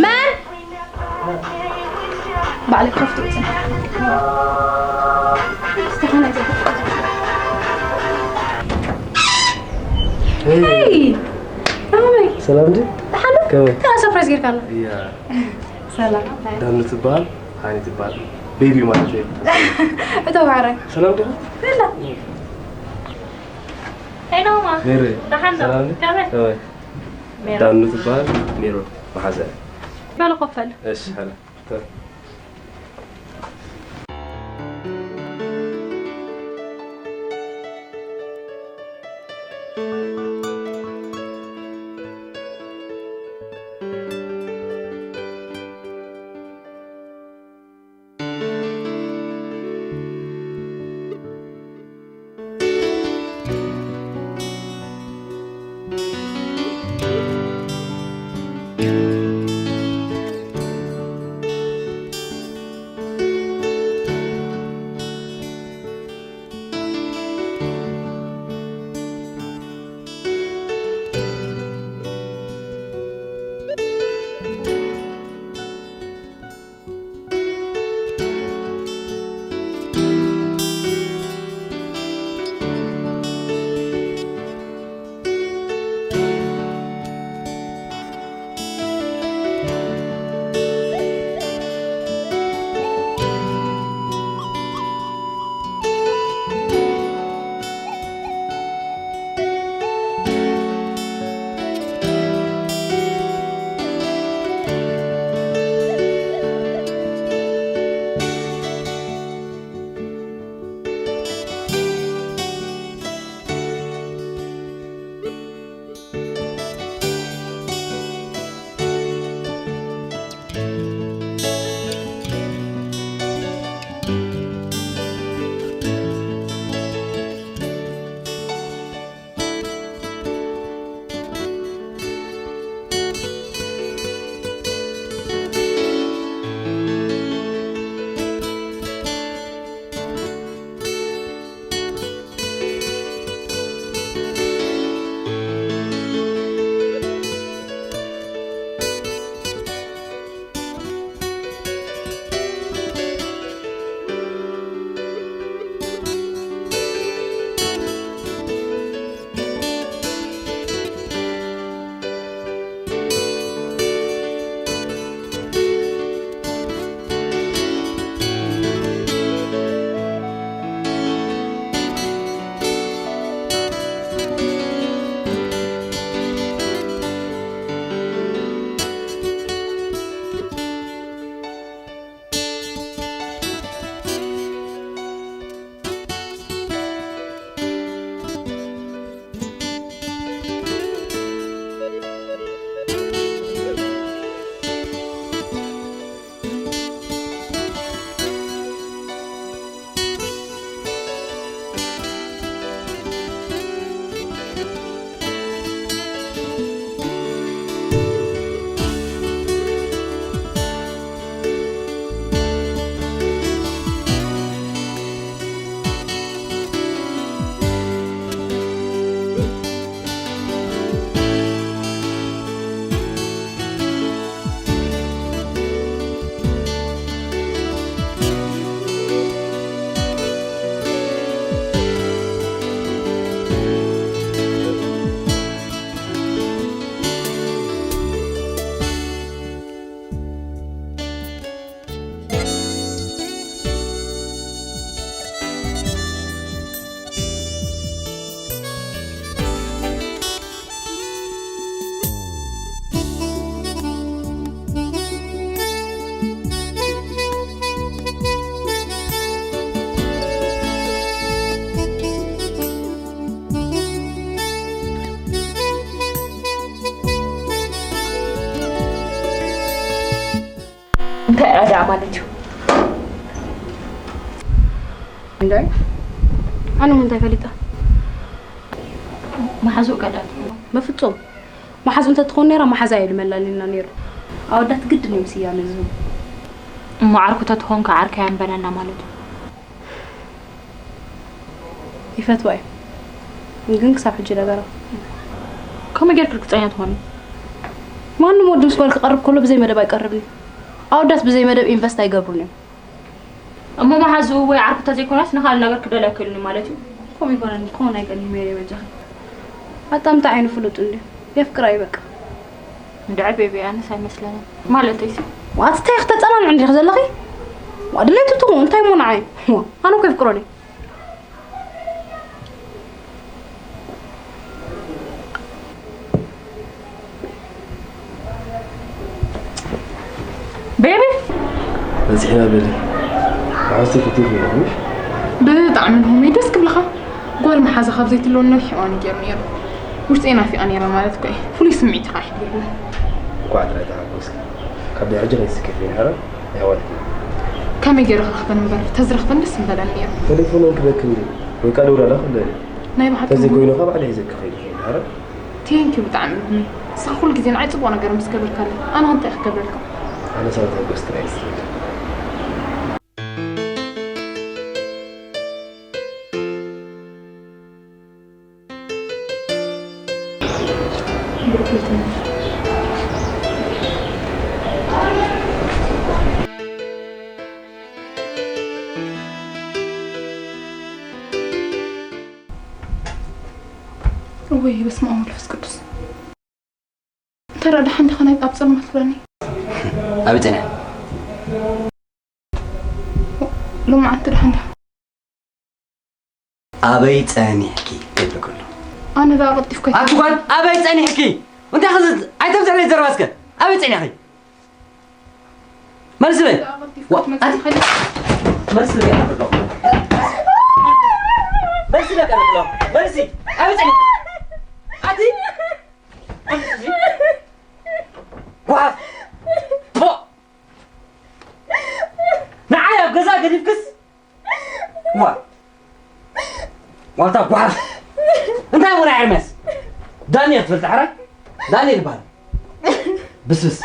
መን? ባዕለይ ኮፍ ትብል። ሄይ! ሄይ! ከመይ? ሰላም ድዩ? ደሓን ዶ? ከመይ? ከኣ ሰርፕራይዝ ጌርካ ኣሎ። እያ። ሰላም። ዳኑ ትበሃል፣ ሃኒ ትበሃል። ቤቢ ማለት እዩ። እቶ ማዕረ። ሰላም ዲኻ? ደላ። ሄይ፣ ኖማ። ሜሪ። ደሓን ዶ? ሰላም ድዩ? ከመይ? ከመይ? ሜሮ። ዳኑ ትበሃል፣ ሜሮ መሓዛ። በሉ ኮፍ በሉ። እሺ፣ ሃላ። ዕዳ ማለት እዩ። እንታይ? ኣነ ምን እንታይ ፈሊጠ? መሓዙ ቀዳት። በፍጹም። መሓዙ እንተትኾን ነይራ፣ መሓዛ እዩ ልመላልና ነይሩ። ኣወዳት ግድን እዮም ስያመ ዝህቡ። እሞ ዓርኩ ተትኾንካ ዓርከያን በለና ማለት እዩ። ይፈትዋ እዩ። ግን ክሳብ ሕጂ ነገራ። ከመይ ጌርክ ርግጸኛ ትኾኒ? ማንም ወዲ ምስ ጓል ክቐርብ ከሎ ብዘይ መደብ ኣይቀርብን እዩ። ኣወዳት ብዘይ መደብ ኢንቨስት ኣይገብሩን እዮም። እሞ መሓዝኡ ወይ ዓርኩ ተዘይኮነስ ንኻልእ ነገር ክደልያ ክእልኒ ማለት እዩ? ከምኡ ይኮነን፣ ክኾን ኣይክእልን ሜሪ፣ በጃኺ። ኣጣምታ ዓይኑ ፍሉጥ እንድዩ። የፍቅራ እዩ በቃ። እንድዒ ቤቢ፣ ኣነስ ኣይመስለንን። ማለተይሲ? ዋት፣ እንታይ ክተጸናንዕ እንዲኺ ዘለኺ? ዋ፣ ድሌቱ ትኹን፣ እንታይ እሞ ንዓይ? ዋ፣ ኣነ እኮ የፍቅሮን እየ። ቤቢ! በጺሕና በሊ። መሓዝቲ ክትብል ነይሩ፣ ምሽ? ብጣዕሚ ንሆመይ ደስ ክብልኻ። ጓል መሓዛ ካብ ዘይትህልወኒ ነዊሕ እዋን እዩ ገይሩ ነይሩ። ውሽጠይ ናፊቐ ነይረ ማለት እኮ እዩ። ፍሉይ ስምዒት ኢኻ ኣሕዲርኒ። እንኳዕ ጥራይ ተሓጎስኪ። ካብ ናይ ሕጂ ከይትስከፊ፣ ሓራ ናይ ኣዋልድና። ከመይ ገይረ ክረኽበን እምበር፣ ተዝረኽበን ደስ ምበለኒ ነይሩ። ቴሌፎን ክበክን ድዩ? ወይ ከዓ ደውላላ ክብለኒ። ናይ ብሓቂ ተዘይኮይኑ ከዓ ባዕለይ ሒዘኪ ክኸይድ ይኽእል፣ ሓራ? ቴንኪዩ ብጣዕሚ። ንስኻ ኩሉ ግዜ ንዓይ ጽቡቕ ነገር ምስ ገበርካለይ፣ ኣነ ከ እንታይ ክገብረልካ? ኣነ ሰባት ኣጎስ ጥራይ እየ ዝደሊ። ወይ በስመ ኣብ ወመንፈስ ቅዱስ። እንተ ደኣ ደሓን ዲኻ ናይ ኣብ ጸልማት ትብለኒ? ኣበይ ጸኒሐ? ሎማዓንቲ ደሓን ዲኻ? ኣበይ ጸኒሕኪ? ይብል ከሎ። ኣነ ደኣ ቀልጢፍካ ኣቲ ጓል፣ ኣበይ ጸኒሕኪ? እንታይ ክዝ-፣ ኣይተብዝሕ ዘረባ እስከ። ኣበይ ጸኒሕኪ? መልስለይ። ዋ፣ ኣቲ-፣ መልስለይ፣ ኣቲ-፣ መልስለይ፣ ኣቲ-፣ መልሲ። ኣበይ ጸኒሕ-፣ ኣቲ-፣ ጓፍ። ፖ። ንዓይ ኣብ ገዛ ገዲፍክስ? ዋ። ዋታ ጓፍ። እንታይ ወላ ኤርሜስ? ዳኒ እያ ትፈልጥ ሓራይ? ዳኒ ይባል። ብስብስ።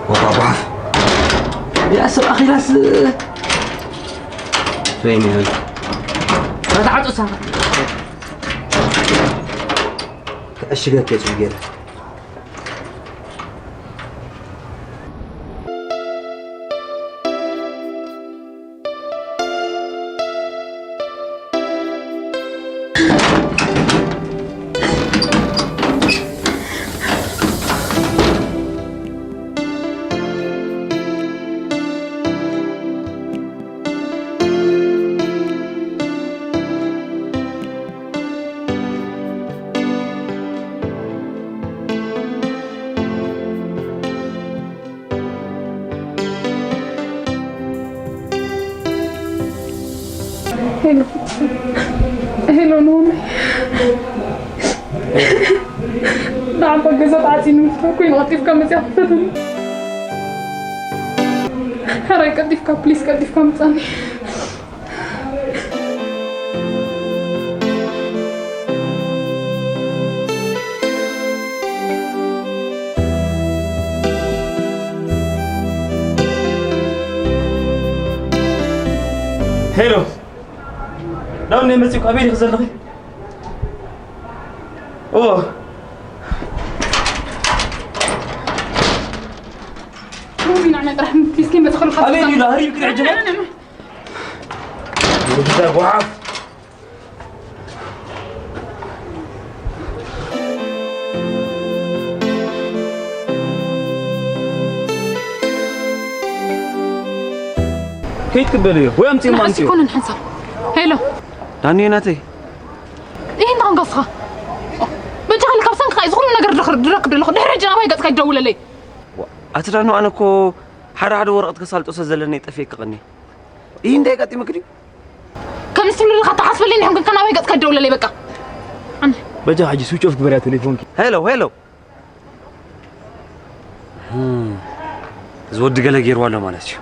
ወታ ጓፍ። ያ ሰብ ኣኺላስ ፈይን ይብል። ኣታ ዓጡ ሳኻ። ክዕሽገክ እየ ጽጌ። ሄሎ፣ ሄሎ፣ ኖሚ። ንዓባ ገዛ ተዓፂኑ ምስ ኮይኑ ቀልጢፍካ መፂኣ ክፈተኒ። ሕራይ ቀልጢፍካ፣ ፕሊስ ቀልጢፍካ ምፃኒ። ሄሎ፣ ዳውን ነይ መፂእኩ፣ ኣበይ ዲኺ ዘለኺ? እዎ። ሮቢ፣ ንዓና ጥራሕ ፕሊስ ከይመፅእ ከለካ ኣበይ ድዩ? ሃሪብ ክድዕጅ። ወዲ ጓሓፍ። ከይት ክበል እዩ ወይ ኣምፅእማ ንዓስ ኣምፅኡ። ይኮነን ሓንሳብ። ሄሎ። ዳኒ ናተይ። ይህ እንዳ ንጋስኻ። በጃኻ ልካብ ሳንካ ዝኹሉ ነገር ድረክ-፣ ድረክ ደለኹ። ድሕሪ ሕጂ ናባይ ገጽካ ይደውለለይ። ዋ፣ ኣቲ ዳኑ ኣነ እኮ ሓደ ሓደ ወረቐት ከሳልጦ ስለ ዘለኒ ጠፊኤ ክቐኒ። ይህ እንታይ ቀጢምክ ድዩ? ከምዚ ትብልልካ ተሓስበለይ እንዲኹም ግን ከናበይ ገጽካ ትደውለለይ በቃ። ኣነ በጃ ሕጂ ስዊች ኦፍ ግበርያ ቴሌፎንኪ። ሄሎ ሄሎ። እዚ ወዲ ገለ ገይርዋ ኣሎ ማለት እዩ።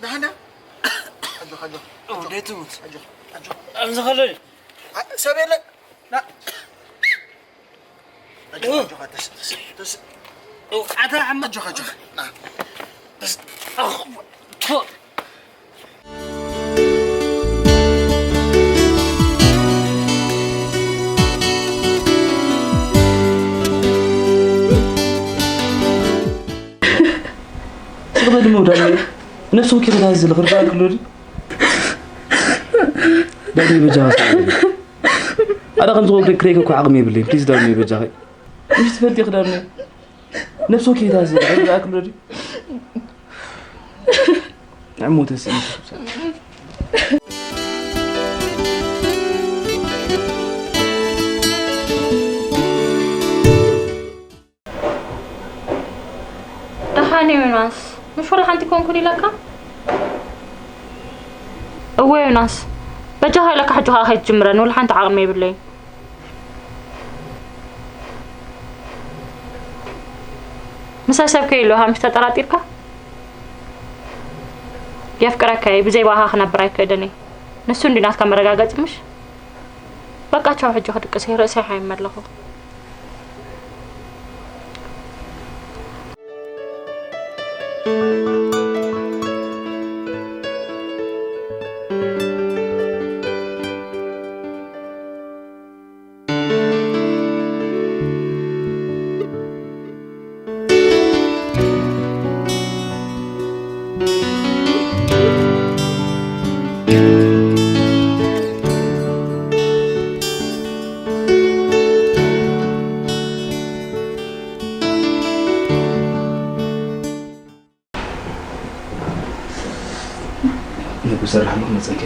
ደሓና? ኣጆኻ፣ ኣጆኻ። ኦ፣ ደይ ትሙት። ኣጆኻ፣ ኣጆኻ። ኣብዚ ኸሎ ድዩ? ኣ፣ ሰብ የለን። ና። ኣጆኻ፣ ኣጆኻ፣ ተስ-፣ ተስ-፣ ተስ-፣ ኦ፣ ኣታ ዓማ። ኣጆኻ፣ ኣጆኻ። ና። ተስ-፣ ኣኽ፣ ፎ። ስቕ በል እሞ ዳኒ፣ ነፍሲ ወከፍ እታ ዝልኽ ርዳእ ክሎ ድዩ? ዳኒ በጃኻ ስቕ በል። ኣነ ከምዚ ክወግደክ ክርእየካ እኮ ዓቕሚ የብለይን። ፕሊዝ ዳኒ በጃኻ። ምሽ ትፈልጥ ኢኺ ዳኒ። ነፍሲ ወከፍ እታ ዝልኽ ርዳእ ክሎ ድዩ? ንዕሞ ተስእ። ደሓን እየ ዮናስ፣ ምሽ ወላ ሓንቲ ኮንኩን ኢለካ? እወ ዮናስ፣ በጃኻ ኢለካ ሕጂ ኸኣ ከይትጅምረኒ፣ ወላ ሓንቲ ዓቕሚ የብለይን። ምሳይ ሰብ ከይህልወካ ምሽ ተጠራጢርካ? የፍቅረካ እየ፣ ብዘይ ብኣኻ ክነብር ኣይክእልን እየ። ንሱ እንድዩ ናትካ መረጋገጺ ምሽ? በቃ ቻው፣ ሕጂ ክድቅስ እየ፣ ርእሰይ ሓይም ኣለኹ። ንጉስ ሰርሕ ኣለኹ መጸኪ።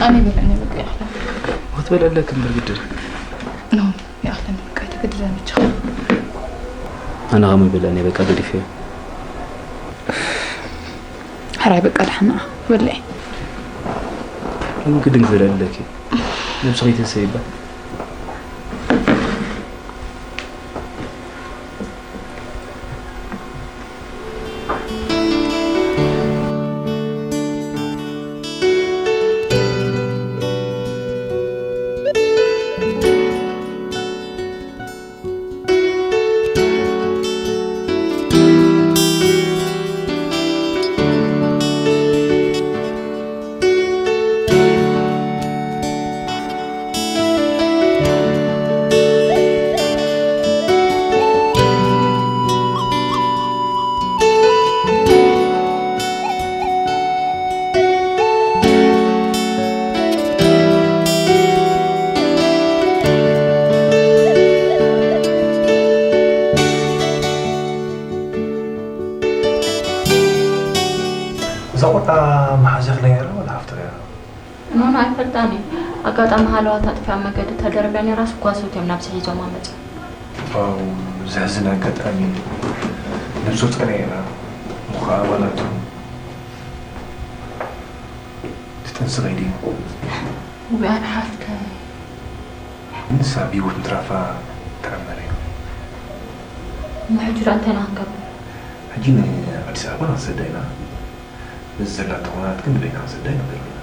ኣነ ይበልዕኒ በቃ ይኣኽለኒ። ክትበልዕ ኣለኪ እምበር ግድን። ኖ፣ ይኣኽለኒ በቃ፣ ኣይተገድድ፣ ኣይመችኻ። ኣነ ኸም ይበልዕኒ በቃ፣ ገዲፈዮ። ሕራይ በቃ፣ ደሓን ንዓ፣ በልዒ። ሎሚ ግድን ክትበልዒ ኣለኪ። ነብስኺ ይትህሰይ ይባል። ዘኽለያ ዶ ወላ ሃፍቶ ያ? ኖኖ ኣይፈልጣን እየ። ኣጋጣሚ ሃለዋት ኣጥፊኣ መገዲ ተደርብያ ነይራ፣ ስጓሶት እዮም ናብዚ ሒዞማ መፅዮም። ዋው፣ ዘሕዝን ኣጋጣሚ። ነብሰ ጾር እያ ነይራ። እሞ ኸዓ ኣባላቱ ትጥንሲ ከይዱ እዩ። ውይ ኣነ ሓፍተይ። ንሳ ብህይወት ምትራፋ ተኣምር እዩ። እሞ ሕጂ ደኣ እንታይ ኢና ክንገብር? ሕጂ ንኣዲስ ኣበባ ክንሰዳ ኢና። ነዚ ዘላቶ ኩነታት ግን ንበይና ክንሰዳ ኣይንኽእልን ኢና።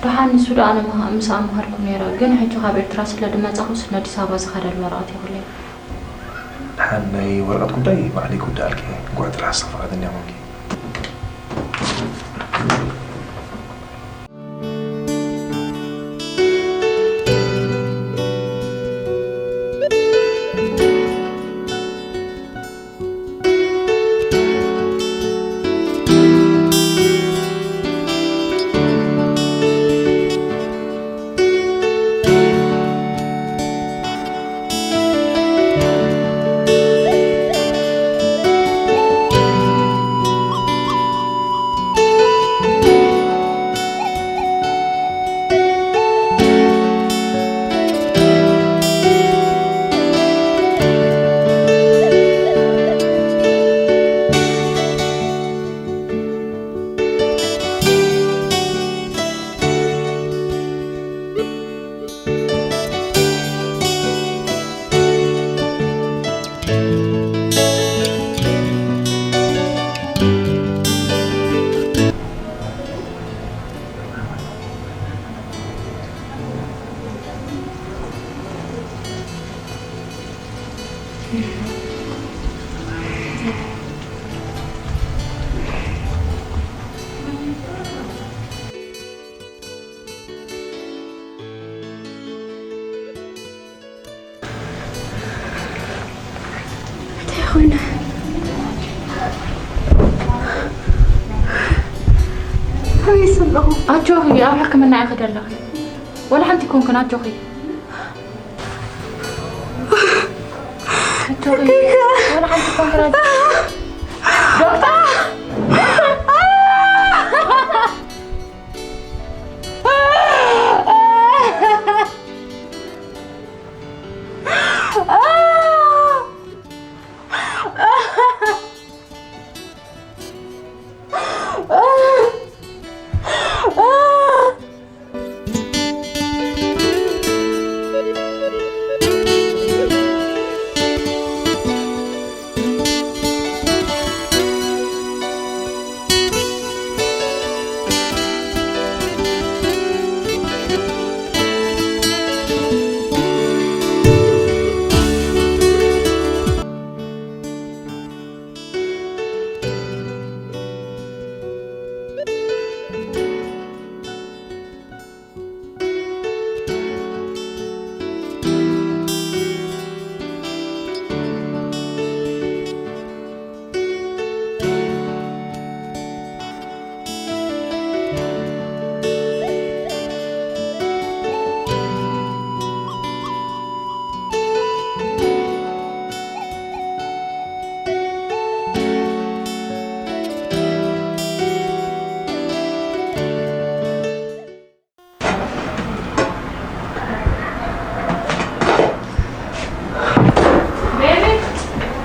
ደሓን ንሱ ደኣ ኣነ ምሃ-፣ ምስኣ ምኸድኩ ነይረ፣ ግን ሕጂ ካብ ኤርትራ ስለ ድመጻኹስ ንኣዲስ ኣበባ ዝኸደሉ ወረቐት የብለይን። ደሓን ናይ ወረቐት ጉዳይ ባዕለይ ክውድኣልኪ እየ። እንቋዕ ጥራሕ ንስኺ ፍቓደኛ ኮንኪ። እንታይ ኾይነ? ኣበይስ ኣለኹ? ኣጆኺ፣ ኣብ ሕክምና ኢኺ ዘለኺ። ወላ ሓንቲ ኮንክን፣ ኣጆኺ። ኣጆኺ፣ ወላ ሓንቲ ኮንክን፣ ኣጆኺ። ዶክተር!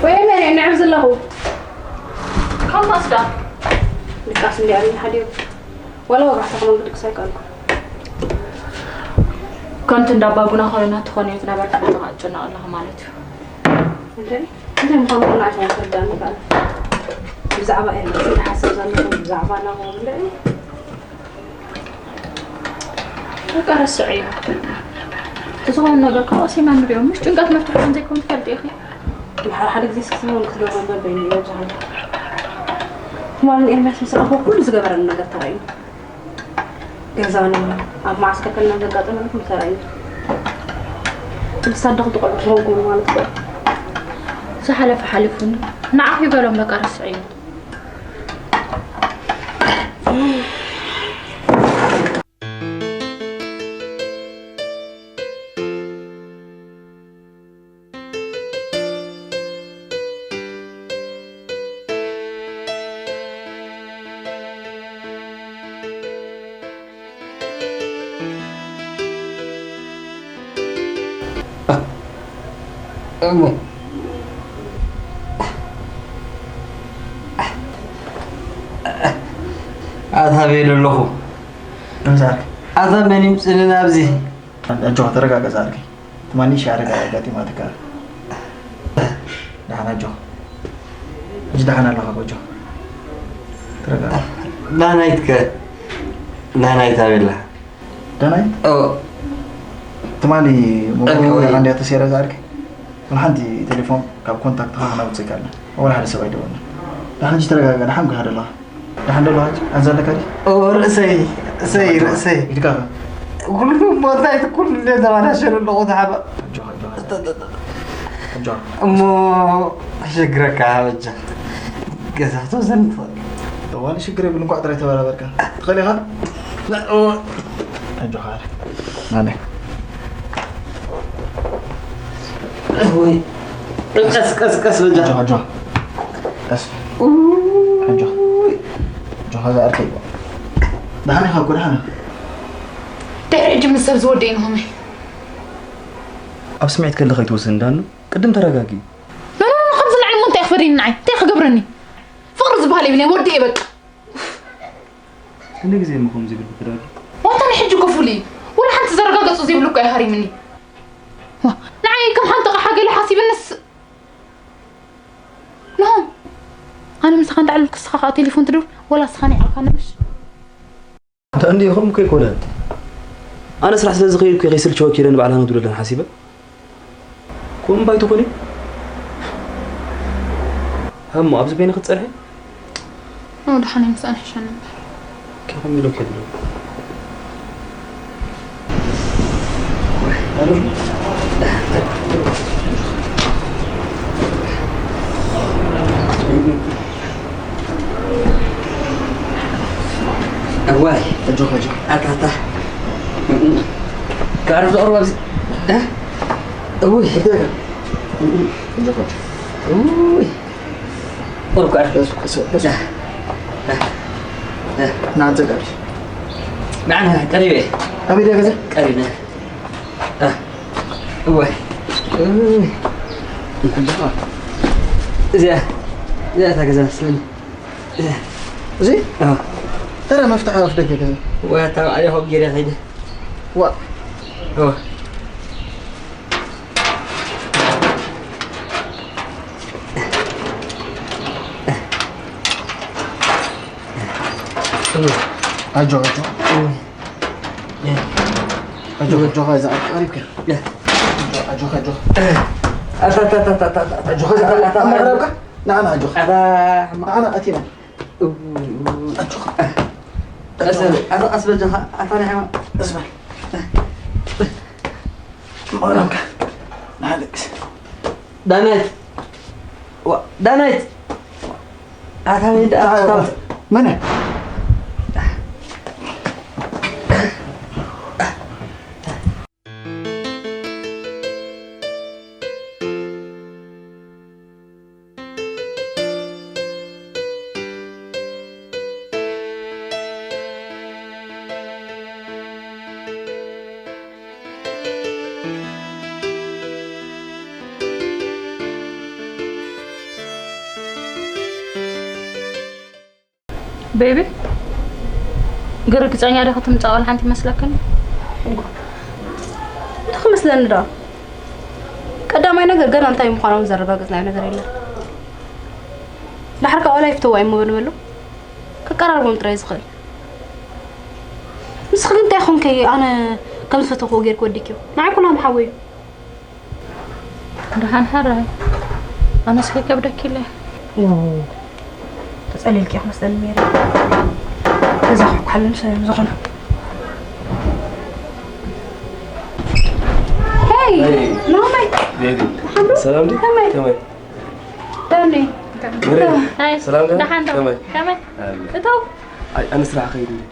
ወይ መን ንዕብ ዘለኹ? ከም ማስዳ። ድቃስ እንዲያ ሓዲሩ። ዋላ ወጋሕታ ከማን ክድቅስ ኣይከኣልኩ። ከምቲ እንዳ ኣባጉና ኮይና ትኾን እየ ዝነበርካ፣ ብጣዕሚ ትጨነቕ ኣለኻ ማለት እዩ። እንታይ? እንታይ ምዃኑ ኩሉ ኣይኮነ ክርዳእኒ ይከኣል። ብዛዕባ ኤርትራ ዝሓስብ ዘለኹ ብዛዕባ ናሆም እንደ እዩ። በቃ ረስዕዮ። እቲ ዝኾነ ነገር ከዓ ቀሲና ንሪኦ። ምሽ ጭንቀት መፍትሒ ከም ዘይኮነ ትፈልጢ ኢኺ። ሓደ ሓደ ግዜ እስኪ ትምህር ክትገብሩ እምበር በይኑ እዩ ኣብዝሓ። ትማልን ኤርምያስ ምስ ረኣኹ ኩሉ ዝገበረኒ ነገር ተራእዩ። ገዛና ኣብ መዓስከር ከለና ዘጋጠመና ኩሉ ተራእዩ። ቅድስቲ ኣደኹም ትቆልዑ ትኾንኩም ማለት እኮ። ዝሓለፈ ሓሊፉ ንዓኺ በሎም በቃ ረስዕዮ። እሞ ኣታ ቤት ኣለኹ። ንምሳር ኣታ መን ይምፅእልን ኣብዚ? ኣጆኻ ተረጋገጽ ኣርኪ። ትማሊ ሻረጋ ኣጋጢማትካ። ደሓን ኣጆኻ። ሕጂ ደሓን ኣለኻ ጎጆ። ተረጋጋ። ዳናይት ከ? ዳናይት ኣበይ ኣላ? ዳናይት? ኦ። ትማሊ ሞባይል እወይ። ሓውለኻ እንድያ ተሰይራ ዝኣርኪ? ወላ ሓንቲ ቴሌፎን ካብ ኮንታክትኻ ክነውጽእ ከኣልና። ወላ ሓደ ሰብ ኣይደወልና። ደሓን ሕጂ ተረጋጋ፣ ደሓን እኮ ኢኻ ዘለኻ። ደሓን ዶ ኣለኻ ሕጂ? ኣዛ ኣለካ ድዩ? ኦ፣ ርእሰይ፣ ርእሰይ፣ ርእሰይ። ኢድካ ከ? ኩሉ ቦታ እቲ ኩሉ እንደ ተባላሸ ኣለኹ፣ ተሓባ። ኣጆኻ፣ ኣጆኻ። ኣጆኻ። እሞ፣ ክሽግረካ በጃ። ገዛ ክትወስደኒ ትኽእል። እዋን ሽግር የብሉን፣ እንኳዕ ጥራይ ተበራበርካ። ትኽእል ኢኻ? ኦ። ኣጆኻ፣ ኣረ። ናነ። እውይ። ቀስ፣ ቀስ፣ ቀስ በጃ። ኣጆኻ፣ ኣጆኻ። ቀስ። እውይ። ኣጆኻ። ኣጆኻ፣ እዛ ኣርከይ። ደሓን ኢኻ እኮ፣ ደሓን ኢኻ። ድሕሪ ሕጂ ምስ ሰብ ዝወደይ ንኸመይ? ኣብ ስምዒት ከለኻ ኣይትወስን ዳኑ። ቅድም ተረጋጊ። ኖ፣ ኖ፣ ኖ፣ ከምዚ ልዕሊ እሞ እንታይ ክፈርደኒ ንዓይ? እንታይ ክገብረኒ? ፍቕሪ ዝበሃል የብለይን፣ ወዲ እየ በቃ። ክንደይ ግዜ እሞ ከምዚ ይብል ብትዳር? ዋታ ናይ ሕጂ እኮ ፍሉይ እዩ። ወላ ሓንቲ ዘረጋገጹ ዘይብሉ እኮ እዩ ሃሪምኒ። ዋ፣ ንዓይ ከም ሓንቲ ኣቕሓ ገለ ሓሲብንስ። ናሆም፣ ኣነ ምሳኻ እንዳዕለልኩ ንስኻ ከኣ ቴሌፎን ትደውል፣ ወላ ንስኻ ናይ ዓልካ ነብሽ። እንተ እንዲኹም እኮ ኣይኮነን። ኣነ ስራሕ ስለ ዝኸይድ እኮ ከይስልቸወኪ ኢለ ንባዕላ ንድውለለን ሓሲበ። ከምኡ እምባ ኣይትኹኒ። ሃሞ፣ ኣብዚ በይንኺ ትጸንሒ? ኖ፣ ደሓን እየ፣ ምሳኣ ንሕሸኒ እምበር። ከ ከምኡ ኢለ እኮ ድለ። እዋይ። ኣጆኻ፣ ኣጆኻ። ኣታ፣ ኣታ። ከዕርፍ ዘቕርብ ኣብዚ። እ? እውይ። ኣጆኻ፣ ኣጆኻ። እውይ። ቁርብ ከዕርፍ። ቀስ፣ ቀስ፣ ቀስ። እ፣ እ፣ እ። ና፣ ኣዘጋጅ። ንዓና ቀሪበ። ኣበይ ድያ ገዛ? ቀሪበ። እ፣ እዋይ። እውይ። ኣጆኻ። እዚኣ፣ እዚኣ እታ ገዛ መስለኒ። እዚ? ኣዎ። ተራ መፍትሕ ኣፍ ደገ ገዛ። ወይ ኣታ ባዕለይ ከምኡ ገይረ ከይደ። ዋ። ኣዎ። ኣጆ፣ ኣጆ። ኣጆ፣ ኣጆ፣ እዛ ቀሪብካ። ኣጆ፣ ኣጆ፣ ኣጆ። ኣታ፣ ኣታ፣ ኣታ፣ ኣታ፣ ኣታ። ኣጆ፣ ኣታ፣ ኣታ፣ ኣታ፣ ኣታ። ኣታ። ንዓና ኣጆኻ። ኣታ፣ ንዓና ኣቲና። እው፣ እው። ኣጆኻ። ቀስ በል፣ ኣታ ቀስ በል ጆኻ፣ ኣታ ናይ ሓማ። ቀስ በል። ማራምካ። ንሓለቅስ። ዳናይት። ዋ፣ ዳናይት። ኣታ ወይ ዳ-፣ ኣታ። መን? ቤቢ፣ ግን ርግጸኛ ዲኺ ትምጻእ ቆልዓ ሓንቲ ይመስለክን? እንታይ ክመስለኒ ደኣ? ቀዳማይ ነገር ገና እንታይ ምዃኖም ዘረጋገጽናዮ ነገር የለን። ዳሕር ከኣ ዋላ ይፍተዋ እሞ በሉ በሉ። ከቀራርቦም ጥራይ ዝኽእል። ንስኺ ግን እንታይ ኮንከ ኣነ ከም ዝፈተኽዎ ጌርኪ ወዲክዮ? ንዓይ ኩና ምሓወዩ። ደሓን ሕራይ። ኣነስ ከይከብደኪ ኢለ። ው፣ ተጸሊልኪ ኢኺ መስለኒ ሜሪ። ገዛ ክሕኩሓለን ሰብ እዮም ዝኾኑ። ሄይ፣ ሄይ። ናሆመይ። ቤቢ። ሓምዱ? ሰላም ድዩ? ከመይ? ከመይ? ዳኒ። ሜሪ። ሃይ። ሰላም ድዩ? ደሓን ዶ? ከመይ? ከመይ? ኣለ። እተው። ኣይ፣ ኣነ ስራሕ ከይድ እንዴ?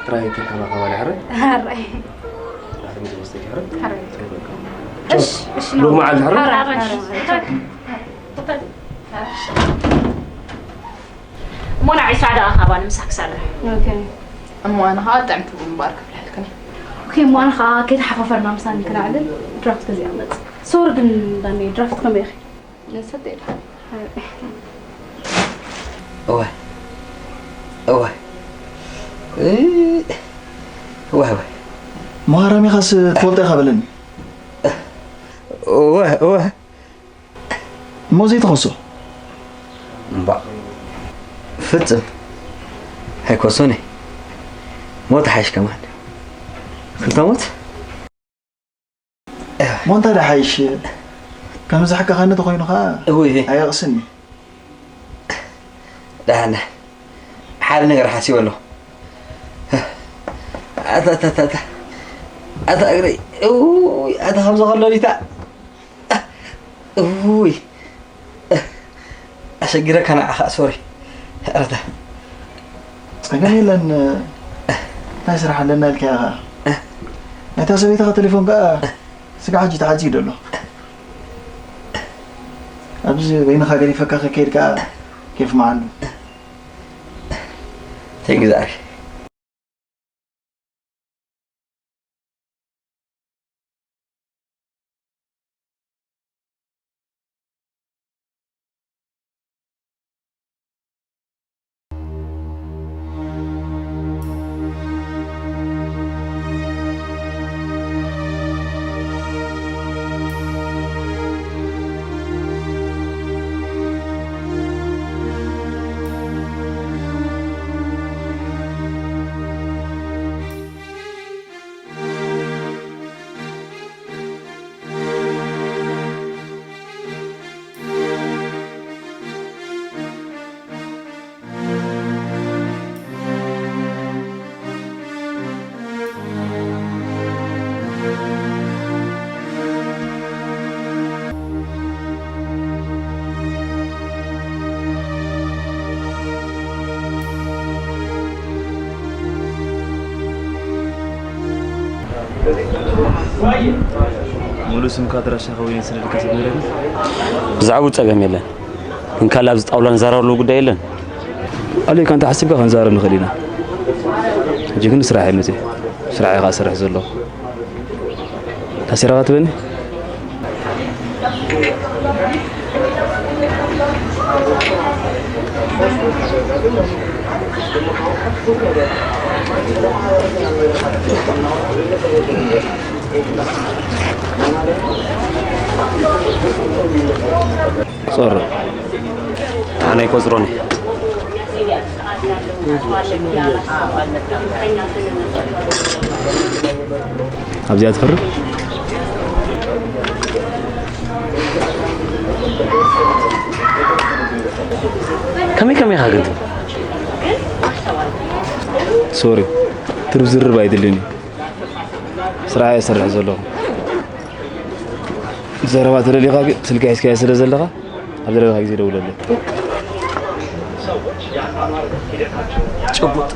ጥራይ ተንከባኸባ ድሕሪ? ሕራይ። ድሕሪ ምግቢ ወስደኪ ድሕሪ? ሕራይ። እሺ፣ እሺ፣ ሎሚ መዓልቲ ድሕሪ? ሕራይ፣ ሕራይ። እሞ ንዓይ ስራሕ ደኣ ሃባ ንምሳሕ ክሳለ። ኦኬ። እሞ ኣነ ኸኣ ጥዕምቲ ቡን ባር ከፍልሐልክን እየ። ኦኬ፣ እሞ ኣነ ኸኣ ከይተሓፋፈርና ምሳኒ ክነዕልል ድራፍት ገዚኣ እመጽእ። ሶሪ ግን ዳኒ ድራፍት ከመይ ኢኺ? ንሰተ ኢለ። እወ እወ እ፣ እወ እወ መሃራሚኻስ ትፈልጦ ኢኻ በለኒ። እወ እወ እሞ ዘይትኸሶ። እምባእ ፍጽም ኣይኮሶን እየ። ሞት ሓይሽ ከማን ክልተ ሞት። እሞ እንታይ ደሓይሽ? ከም ዝሕከኻኒ ተኾይኑ ኸዓ እውይ ኣየቕስኒ። ደሓን ሓደ ነገር ሓሲበ ኣለኹ። ኣታ ኣታ ኣታ ኣታ ኣታ እግረይ እውይ ኣታ ከምዚ ከሎ ሊታ እውይ ኣሸጊረካ ንዓኻ ሶሪ። ይቕረታ። ጸገም የለን። እንታይ ስራሕ ኣለና ኢልካያ ኸዓ? ናይታ ሰበይትኻ ቴሌፎን ከኣ ስጋዕ ሕጂ ተዓጽዩ ደሎ። ኣብዚ በይንኻ ገዲፈካ ከይከይድ ከኣ ኬፍ መዓሉ። ተግዛሪ ሙሉ ስምካ ኣድራሻኻ ወይ ነሰነድካ ስግረኒ። ብዛዕባኡ ጸገም የለን፣ ግን ካልእ ኣብዚ ጣውላ ንዛረበሉ ጉዳይ የለን። ኣሎይ ካንታ ሓሲብካ ክንዛረብ ንኽእል ኢና። ሕጂ ግን ስራሕ እየ መፅእ፣ ስራሕ እየ ከዓ ሰርሕ ዘለኹ። ታሲራኻ ትበኒ? ጾር ኣነ ኣይቆጽሮን እየ። ኣብዚኣ ትፈርም። ከመይ ከመይ ኢኻ ግን ትብል? ሶሪ፣ ትርብዝርብ ኣይድልን እዩ። ስራሕ እየ ዝሰርሕ ዘለኹ። ዘረባ ተደሊኻ ግን ስልኪ ሒዝካዮ ስለ ዘለኻ ኣብ ዘለኻ ግዜ ደውለለይ። ጭቡጥ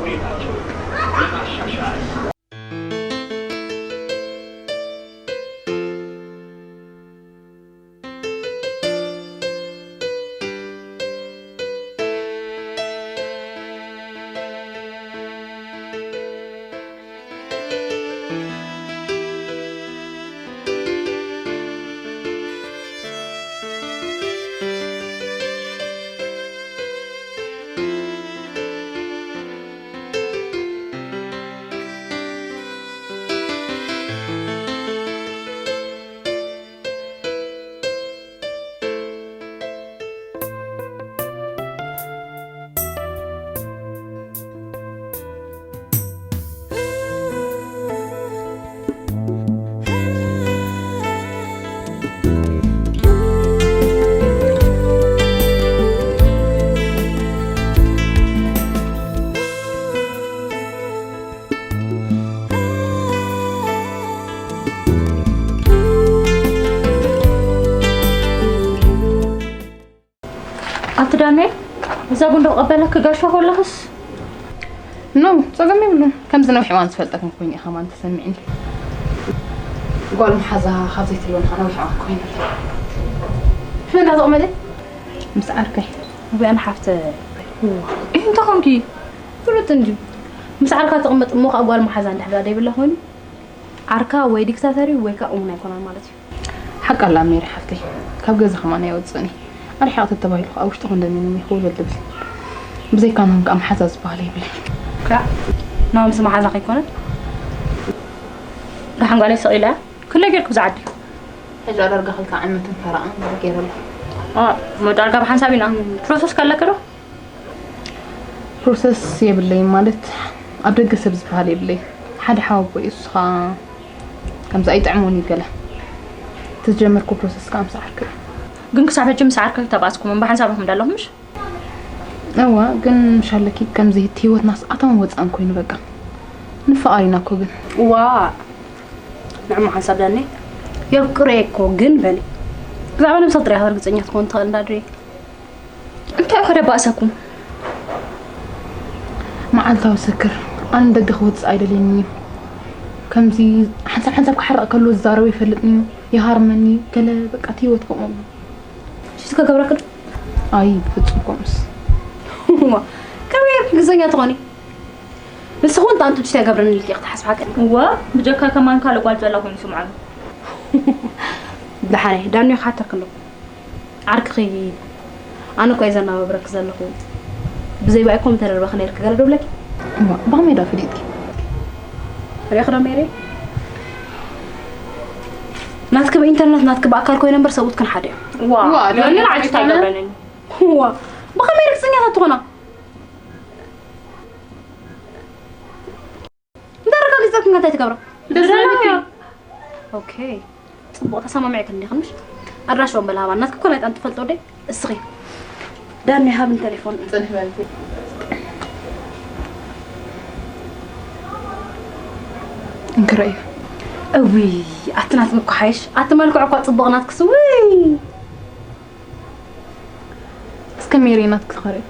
ኣቲ ዳንኤል፣ እዛ ቡን ዶ ክቐበለኪ ጋሻ ከለኽስ? ኖ፣ ጸገም የብሉን። ከምዚ ነዊሕ እዋን ዝፈልጠክን ኮይኑ ኢኻ ማን ተሰሚዕኒ። ጓል መሓዛ ካብ ዘይትህልወኒ ከዓ ነዊሕ እዋን ኮይኑ ኣሎ። መን ዳ ተቐመጠ? ምስ ዓርከይ። እዚኣን ሓፍተ። እዋ፣ እንታይ ኮንኪ? ፍሉጥ እንድዩ። ምስ ዓርካ ትቕመጥ እሞ ከዓ ጓል መሓዛ እንድሕር ደኣ ደይብላ ኮይኑ፣ ዓርካ ወይ ዲክታተር እዩ ወይ ከዓ እሙን ኣይኮነን ማለት እዩ። ሓቃ ኣላ ሜሪ ሓፍተይ፣ ካብ ገዛ ከማን ኣይወፅእን እየ። ኣርሒቕ ተተባሂሉ ከዓ ውሽጢ ኮንዶሚንየም እዩ ክውለል ዝብል። ብዘይካ ናሆም ከዓ መሓዛ ዝበሃል የብለይ። ክላ ናሆምስ መሓዛ ከይኮነ? ደሓን ጓለይ ስቕ ኢላ እያ። ክንደይ ጌርኩ ብዛ ዓዲ? ሕጂ ዳርጋ ክልተ ዓመትን ፈረቓን ገይረ ኣለኹ። ዋ፣ እሞ ዳርጋ ብሓንሳብ ኢና። ፕሮሰስ ከለኪ ዶ? ፕሮሰስ የብለይን፣ ማለት ኣብ ደገ ሰብ ዝበሃል የብለይን። ሓደ ሓወቦ እዩ፣ እሱ ኸዓ ከምዚ ኣይጥዕሞን እዩ ገለ። እቲ ዝጀመርኩ ፕሮሰስ ከዓ ምስ ዓርከይ። ግን ክሳብ ሕጂ ምስ ዓርከይ ተባእስኩም እምባ ሓንሳብ ኢኹም ዳለኹም ምሽ? እወ፣ ግን ምሽ ኣለኪ ከምዚ እቲ ህይወትናስ ኣታውን ወፃእን ኮይኑ በቃ። ንፈቓር ኢና እኮ ግን። እዋ፣ ንዕሞ ሓንሳብ ዳኒ የፍቅሮ እየ እኮ ግን በሊ። ብዛዕባ ነብሰ ጥራይ ርግፀኛ ትኸውን ትኽእል እንዳድሬ። እንታይ እዩ ከደባእሰኩም? መዓልታዊ ሰክር፣ ኣነ ንደገ ክወፅእ ኣይደልየኒ እዩ። ከምዚ ሓንሳብ ሓንሳብ ክሓርቕ ከሎ ዝዛረቦ ይፈልጥኒ እዩ፣ ይሃርመኒ፣ ገለ በቃ እቲ ህይወት ከምኡ እዩ። ሽቲ ከገብረክ ዶ? ኣይ፣ ብፍፁም ከምኡስ። እዋ፣ ከመይ ጌርኪ ግዘኛ ትኾኒ? ንስኹ እውን ጣንጡ ሽቲ ኣይገብረኒ ኢልኪ ኢኺ ትሓስቢ ሓቂ? እዋ፣ ብጀካ ከማን ካልእ ጓል ዘላ ኮይኑ ይስምዓኒ። ደሓነ፣ ዳኒ ክሓተክ ኣለኩ። ዓርክኺ ኣነ እኮ እየ ዘናባብረኪ ዘለኹ። ብዘይ ባይ እኮ ምተደርበኺ ነይርኪ ገለ ዶ ብለኪ? እዋ፣ ብኸመይ ዶ ፈሊጥኪ? ሪእኺ ዶ ሜሪ? ናትኪ ብኢንተርነት ናትኪ ብኣካል ኮይነ እምበር ሰብኡትክን ሓደ እዮም። እዋ፣ እዋ፣ ዮኒ ዮኒ ንዓይ ሽቲ ኣይኮነ። ኣይገብረንን። እዋ፣ ብኸመይ ርግፀኛታት ትኾና? እንዳ ኣረጋጊጸኩም እንታይ ትገብራ? ደስ ይብለኪ። ኦኬ። ጽቡቕ ተሰማሚዕክን ዲኽን ምሽ? ኣድራሽኦም በል ሃባ። ናትኪ እኮ ናይ ጣንጡ ፈልጦ ወደይ እስኺ። ዳኒ ሃብን ተሌፎን። ጽንሕ በል። እንክረዩ። እውይ፣ ኣቲ ናትኪ እኮ ሓይሽ። ኣቲ መልክዑ እኳ ጽቡቕ ናትክስ፣ ውይ። እስከ ሜሪ ናትኪ ክረዩ።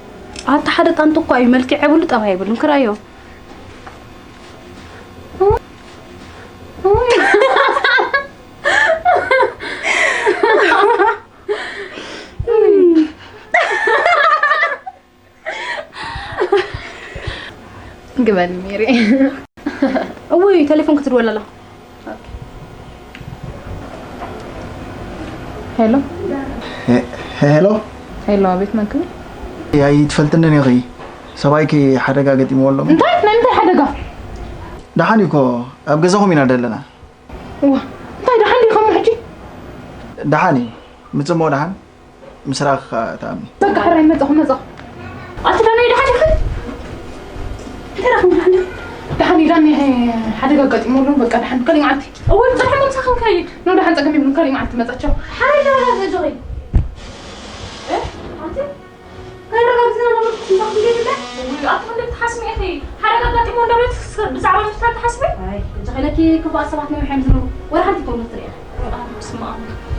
ኣቲ ሓደ ጣንጡ እኳ እዩ፣ መልክዕ የብሉ፣ ጠባይ የብሉ። እንክረዮ። ግበል ሜሪ። እውይ፣ ቴሌፎን ክትድወል ኣላ። ሄሎ። ሄ-፣ ሄሎ። ሄሎ፣ ኣቤት፣ መን ክብል? ኣይትፈልጥንን ኢኺ። ሰብኣይኪ ሓደጋ ገጢምዎ ኣሎ። እንታይ? ናይ ምንታይ ሓደጋ? ደሓን እዩ እኮ፣ ኣብ ገዛኹም ኢና ዘለና። እዋ፣ እንታይ ደሓን ድዩ ከሙ ሕጂ? ደሓን እዩ። ምጽሞ ደሓን? ምስ ረኣኽኻ ትኣምኒ። በቃ፣ ሕራይ መጻኹ፣ መጻኹ። ኣቲ ዳኒ ደሓን ዲኺ? እንታይ ረኺቡ ደሓን ዲኺ? ደሓን እዩ ዳኒ፣ ሓደጋ ኣጋጢሙ ኣሎ። በቃ፣ ደሓን፣ ካልእ መዓልቲ። እወ፣ ብጽሑ ምሳኺ ክንከይድ። ኖ፣ ደሓን፣ ጸገም የብሉን፣ ካልእ መዓልቲ መጻ፣ ቻው። ሓራይ ተባላሽ ኣጆኺ። እ? ኣቲ? ከይረጋግጽና ነበርኩ፣ ስንታ ክንደይ ይብላ? እውይ፣ ኣቲ ክንደይ ትሓስሚ ኢኺ? ሓደጋ ኣጋጢሙ እንዳበለት ብዛዕባ ምፍታን ትሓስቢ? ኣይ፣ ሕጂ ኸለኪ ክፉኣት ሰባት ነዊሕ እዮም ዝነብሩ። ወላ ሓንቲ ይከውኑ ትርኢ ኢኺ። ኣነ፣ በስመ ኣብ።